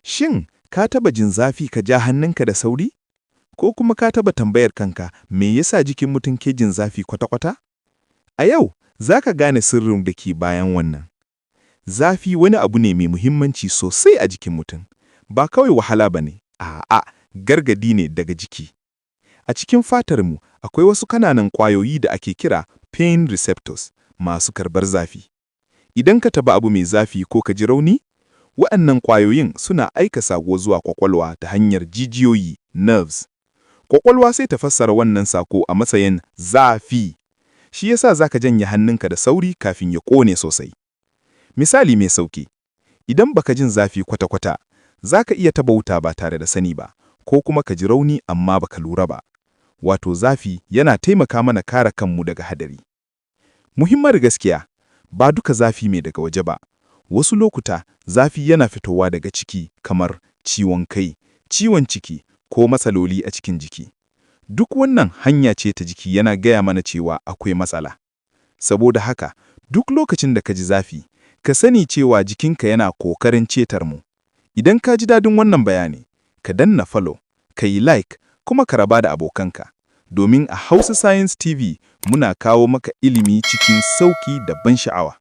Shin ka taba jin zafi ka ja hannunka da sauri? Ko kuma ka taba tambayar kanka me yasa jikin mutum ke jin zafi kwata-kwata? A yau, za ka gane sirrin da ke bayan wannan. Zafi wani abu ne mai muhimmanci sosai a jikin mutum. Ba kawai wahala ba ne, a'a, gargadi ne daga jiki. A cikin fatarmu akwai wasu kananan ƙwayoyi da ake kira pain receptors, masu karbar zafi. Idan ka taba abu mai zafi ko ka ji rauni, waɗannan ƙwayoyin suna aika sako zuwa kwakwalwa ta hanyar jijiyoyi, nerves. Kwakwalwa sai ta fassara wannan sako a matsayin zafi. Shi yasa zaka janye hannunka da sauri kafin ya ƙone sosai. Misali mai sauki, idan baka jin zafi kwata-kwata, zaka iya taba wuta ba tare da sani ba, ko kuma ka ji rauni amma baka lura ba. Wato zafi yana taimaka mana kare kanmu daga hadari. Muhimmar gaskiya, ba duka zafi mai daga waje ba. Wasu lokuta zafi yana fitowa daga ciki, kamar ciwon kai, ciwon ciki ko matsaloli a cikin jiki. Duk wannan hanya ce ta jiki yana gaya mana cewa akwai matsala. Saboda haka, duk lokacin da ka ji zafi, ka sani cewa jikinka yana kokarin cetar mu. Idan ka ji dadin wannan bayani, ka danna follow, ka yi like, kuma ka raba da abokanka. Domin a Hausa Science TV muna kawo maka ilimi cikin sauki da ban sha'awa.